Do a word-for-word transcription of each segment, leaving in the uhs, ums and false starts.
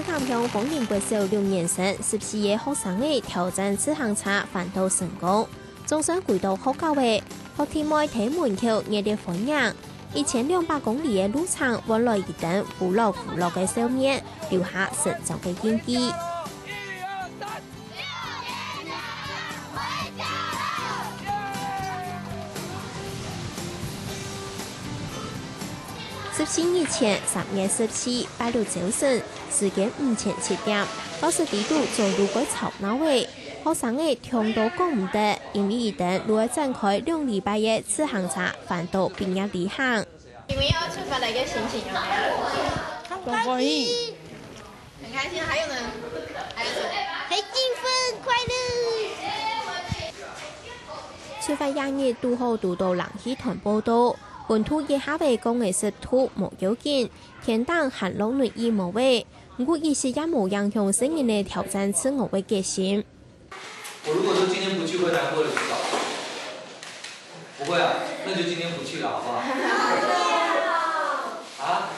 南向楓林國小六年生十四個學生仔挑戰自行車環島成功，總算歸到學校了。學弟妹在門口熱烈歡迎，一千兩百公里个路程換來一張烏落烏落个笑面，留下深長个印記。 十四日前，三月十四，拜六朝晨，時間午前七點，教室裡肚早就蓋吵鬧个。學生仔暢到講毋得，因為佢等就愛展開兩禮拜个自行車環島畢業旅行。你們要出發來个心情有沒有？很開心。 很開心，還有呢？還有什麼？很興奮，快樂。出發當日堵好堵到冷氣團報到，溫度一下仔降个十度無要緊，天頂還落雨毛仔。毋過一息也無影響細人仔挑戰自我个決心。 我如果說今天不去會難過的舉手。不會啊，那就今天不去了，好不好？啊？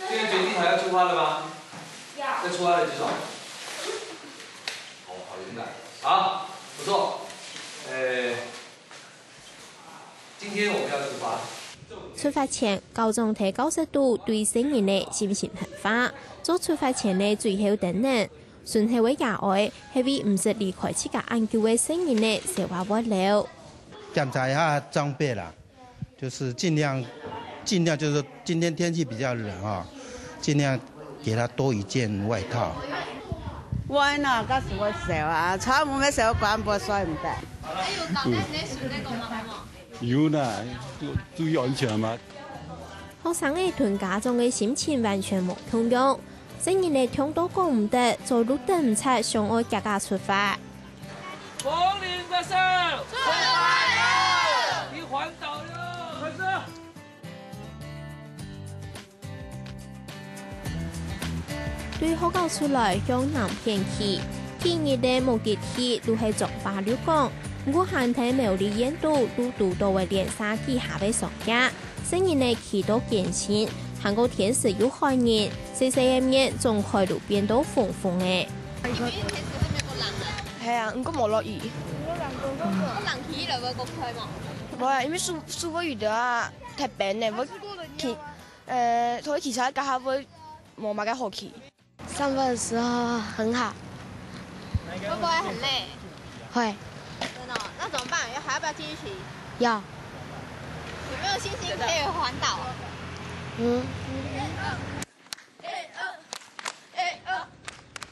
現在決定好要出發了嗎？要。要出發了舉手。哦，好勇敢。好，不錯。呃，今天我們要出發。出發前，校長在教室肚對細人仔深深喊話，做出發前个最後叮嚀。 順後个爺哀係為毋使離開自家恁久个細人仔消化活了。檢查一下裝備啦，就是盡量，盡量就是說今天天氣比較冷啊，盡量給他多一件外套。我呢，該是我燒啊，穿毋會燒，管毋會摔毋得。還有交代你个孫仔講麼个無？ 有啦，注，注意安全嘛。學生仔同家長个心情完全無共樣，細人仔暢到講毋得，早就等毋掣，想愛遽遽出發。紅領的手，出發了！你環島了，快走！ 對學校出來向南片去，第一日个目的地就係彰化綠港，毋過還在苗栗縣肚就堵到个連續幾下个商家，細人仔企到艱辛，還過天時又寒人，細細个面張開就變到紅紅个。係啊，毋過無落雨。無啊，因為樹，樹个雨个啊，忒冰了，會企 呃，坐汽車該下會無麼个好去。上班的時候很好。會不會很累？會。真的哦，那怎麼辦？要，還要不要繼續騎？要。有沒有信心可以環島？嗯。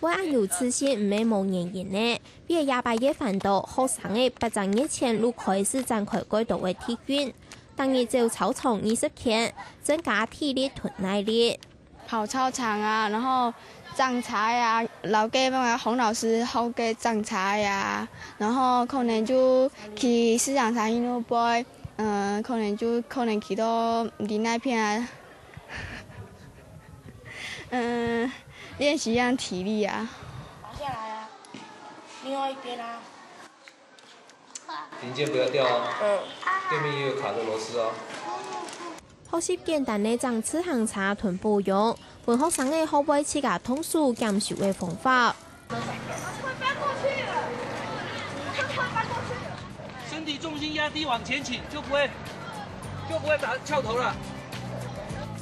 會恁有自信毋係無原因呢。畢業禮拜个環島，學生仔八隻月前就開始展開蓋多个地運，逐日走操場二十圈，增加體力同耐力。 跑操場啊，然後撞車啊，摎該个洪老師學个撞車啊，然後可能就騎自行車去路背，嗯，可能就可能騎到毋知哪片啊，嗯，練習一下體力啊。滑下來啊，另外一邊啊。 零件不要掉哦。嗯。對面也有卡的螺絲哦。學習簡單个整自行車同保養，分學生仔學會自家動手兼修个方法。身體重心壓低往前傾，就不會，就不會把它翹頭了。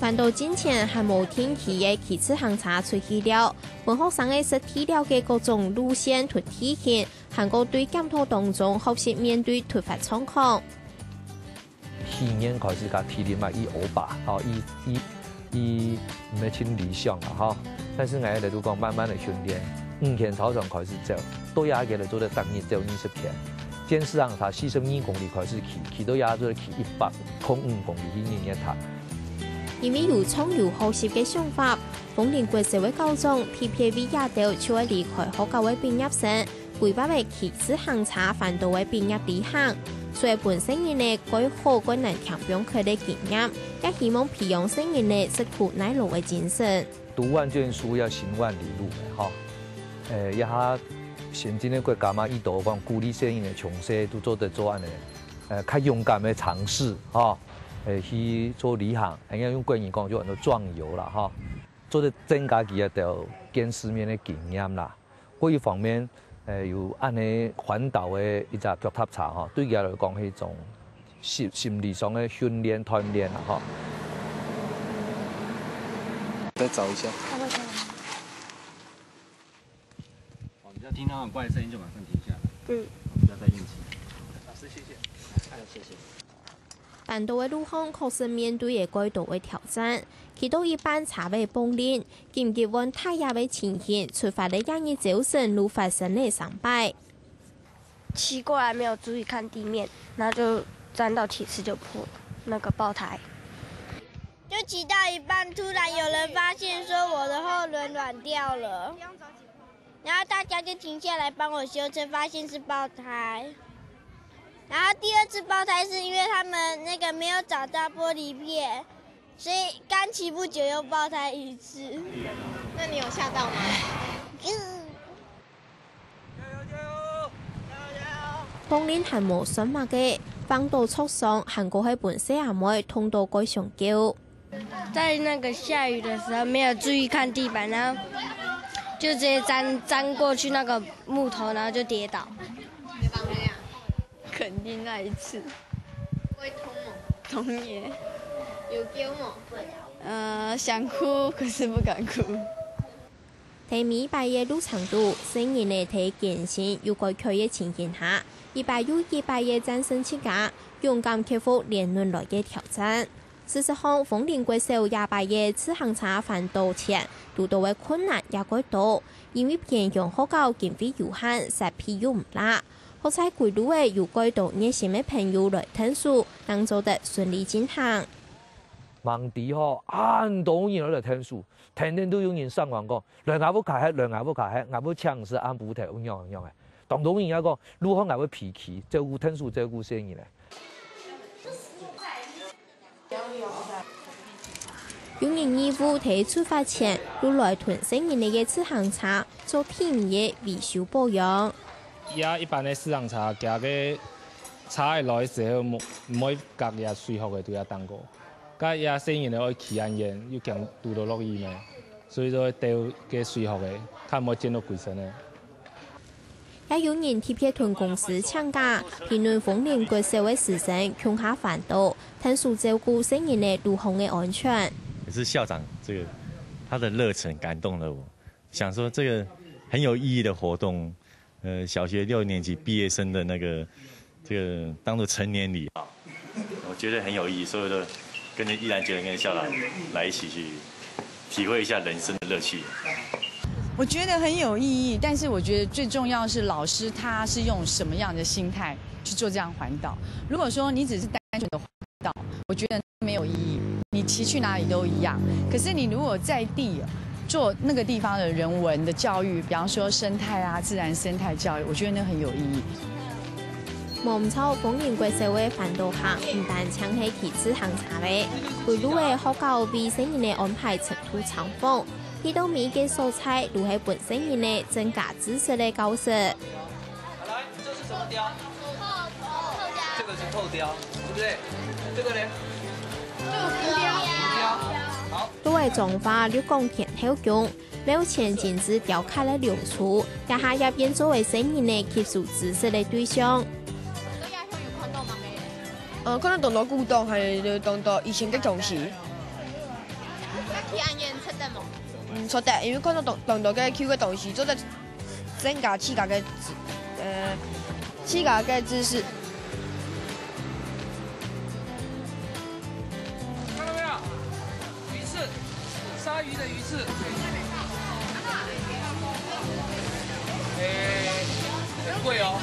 環島進前還無定期个騎自行車出去尞，分學生仔識地尞个各種路線同地形， 還過對檢討當中學習面對突發狀況。去年開始个體力嘛，一歐巴，吼，一，一，一毋係盡理想啊，吼。但是𠊎兜就講慢慢个訓練，五圈操場開始走，到這个就做得逐日走二十圈。堅持行差四十二公里開始騎，騎到這做得騎一百空五公里去日月潭。因為有創有學習个想法，楓林國小个校長特別為這兜就愛離開學校个畢業生， 規劃个騎自行車環島个畢業旅行，除了分細人仔蓋好、蓋難聽放忒个經驗，也希望培養細人仔食苦耐勞个精神。讀萬卷書要行萬里路嘛，吼。呃，這下先進个國家嘛，已經講鼓勵細人仔從細就做得做恁仔，呃，較勇敢个嘗試，吼，呃，去做旅行，應該用國語講就安到壯遊啦，吼。 做得增加佢个兜見世面个經驗啦。過一方面，呃，有恁呢環島个一隻腳踏車吼，對佢來講係一種心，心理上个訓練、鍛鍊啦吼。再找一下。好，你只要聽到很怪的聲音就马上停下来。嗯。不要再硬起来。老师，谢谢。谢谢。 環島个路項確實面對个蓋多个挑戰，其中一班車个碰鄰，緊急換胎壓个情形，出發个這日朝晨就發生了三擺。騎過來沒有注意看地面，然後就沾到鐵絲就破那個爆胎。就騎到一半，突然有人發現說我的後輪軟掉了，然後大家就停下來幫我修車，發現是爆胎。然後第二次爆胎是因為他們那個沒有找到玻璃片，所以剛騎不久又爆胎一次。那你有嚇到嗎？ 碰鄰還無算麼个，橫倒著傷，還過係分細阿妹痛到蓋想噭。在那個下雨的時候沒有注意看地板，然後就直接沾，沾過去那個木頭，然後就跌倒。肯定那一次。會痛嗎？痛耶。有噭嗎？呃，想哭，可是不敢哭。 在每擺个路程肚，細人仔在艱辛又該噭个情形下，一擺又一擺个戰勝自家，勇敢克服連輪來个挑戰。事實上，楓林國小這擺个自行車環島前，堵到个困難也蓋多，因為偏鄉學校經費有限，設備又毋罅，學在歸路个有蓋多熱心个朋友來𢯭手，正做得順利進行。吂知吼，恁多人來𢯭手，天天都有人上網講， 來𠊎屋下歇，來𠊎屋下歇，𠊎會請食暗晡頭，恁樣恁樣个。當多人也講，如何𠊎會脾氣，照顧𢯭手，照顧細人仔。有人義務在出發前，就來同細人仔个自行車做定期个維修保養。也一般个自行車，佢个車仔來个時候，毋，毋會隔這水殼个對佢頂高。 該這細人仔愛騎恁遠，又驚堵到落雨呢，所以就會兜該水殼个，較毋會濺到歸身个。也有人特別同公司請假，陪同楓林國小个師生共下環島，𢯭手照顧細人仔路項个安全。可是校長這個，他的熱忱感動了我，想說這個很有意義的活動， 呃，小學六年級畢業生的那個，這個當作成年禮啊，我覺得很有意義，所以我就跟著，依然覺得跟校長來一起去體會一下人生的樂趣。我覺得很有意義，但是我覺得最重要的是老師他是用什麼樣的心態去做這樣環島。如果說你只是單純的環島，我覺得沒有意義，你騎去哪裡都一樣。可是你如果在地做那個地方的人文的教育，比方說生態啊、自然生態教育，我覺得那很有意義。無毋著，楓林國小个環島行毋單淨係騎自行車个，歸路个學校為細人仔安排程度相仿，去到每一個所在，都係分細人仔增加知識个教室。 來，這是什麼鯛？這個是透鯛，對不對？這個呢？這個鯤鯤。好。都會彰化綠港天后宮，廟前精緻雕刻个龍珠，這下也變做了細人仔吸收知識个對象。呃，看到當多古董，還有當多以前个東西。該佢恁樣值得無？嗯，值得，因為看到當，當多个舊个東西，做得 增加自家个知，呃，自家个知識。看到沒有？魚刺，鯊魚的魚刺。欸，很貴哦。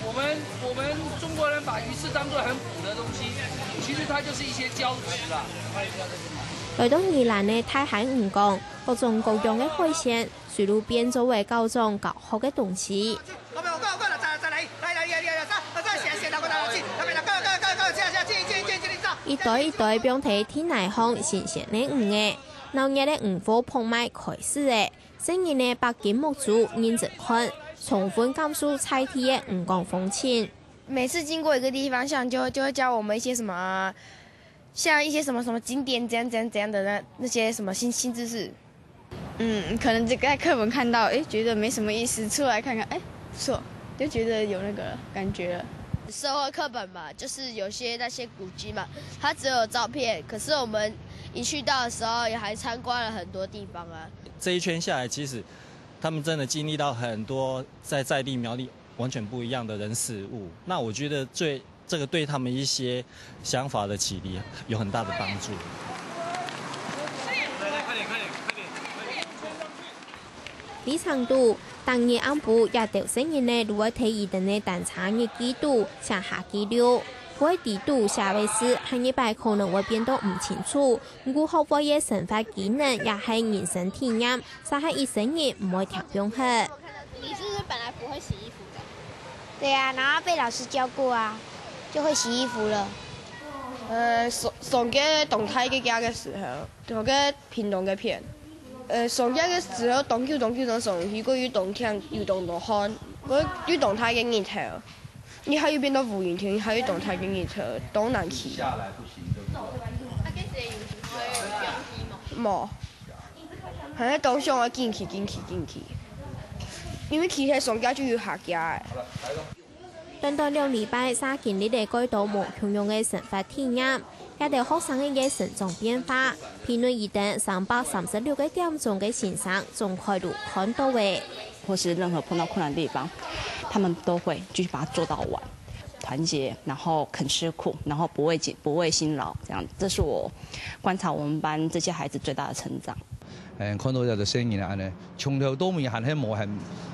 我們，我們中國人把魚刺當作很補的東西，其實它就是一些膠質啦。來到宜蘭个大溪漁港，各種各樣个海鮮， 隨路變做个校長教學个東西。一堆一堆放在地泥項新鮮个魚仔，鬧熱个魚貨拍賣開始了。細人仔捌金目珠認真看，充分感受在地个漁港風情。每次經過一個地方，像就會，就會教我們一些什麼，像一些什麼，什麼景點怎樣怎樣怎樣的那，那些什麼新，新知識。嗯，可能只在课本看到，诶，觉得没什么意思，出来看看，诶，不错，就觉得有那个感觉了。社会课本嘛，就是有些那些古迹嘛，它只有照片，可是我们一去到的时候，也还参观了很多地方啊。这一圈下来，其实他们真的经历到很多在在地苗栗完全不一样的人事物。那我觉得最这个对他们一些想法的启迪有很大的帮助。里程肚，當日暗晡，這兜細人仔就會在佢等个單車日記肚寫下記錄。佢个底肚寫个係下一擺可能會變到毋清楚，毋過學會个生活技能也係人生體驗， 寫下一生人毋會忒放忒。你是不是本來不會洗衣服的？对啊，然后被老师教过啊，就会洗衣服了。呃，上上个当大个假个时候，上个屏东个片，呃，上假个时候当久当久当上去，过又当忝又当多汗，过又当大个日头，你还有变到乌云天，还有当大个日头，当难去。无。 還係當想愛緊去、緊去、緊去，因為騎車上架就有下架誒。短短兩禮拜，儕經歷了蓋多無共樣个生活體驗。這兜學生个成長變化，譬如佢等三百三十六个點鐘个先生，總開路看到誒。或是任何碰到困難的地方，他們都會繼續把它做到完。團結，然後肯吃苦，然後不畏緊，不畏辛勞，這樣，這是我觀察我們班這些孩子最大的成長。誒，看到這个細人仔恁呢，從頭到尾還係無嫌，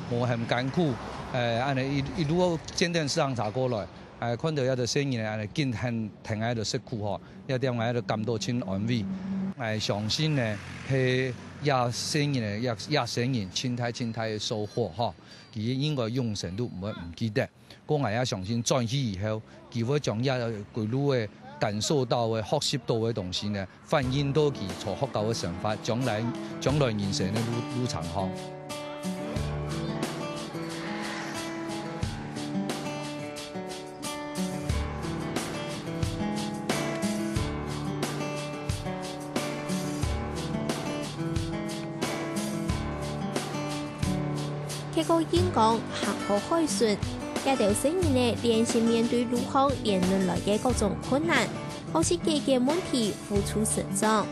無嫌艱苦，誒，恁呢一，一路見證上查過來，誒，看到這个細人仔恁呢，緊很疼愛的食苦吼，這點𠊎就感到真安慰。𠊎相信呢，係這細人仔，這，這細人真大真大个收穫吼，佢應該永生都毋會毋記得。 過𠊎也相信轉去以後，佢會將這歸路个感受到个、學習到个東西呢，反映到佢在學校个生活，將來，將來人生个路，路程項。 蹶過塋江，行過海脣，這兜細人仔練習面對路項連輪來个各種困難，學習解決問題，付出成長。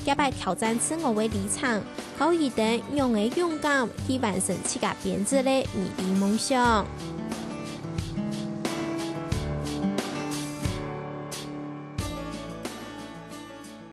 這擺挑戰自我个里程，教佢等仰仔勇敢去完成自家編織个美麗夢想。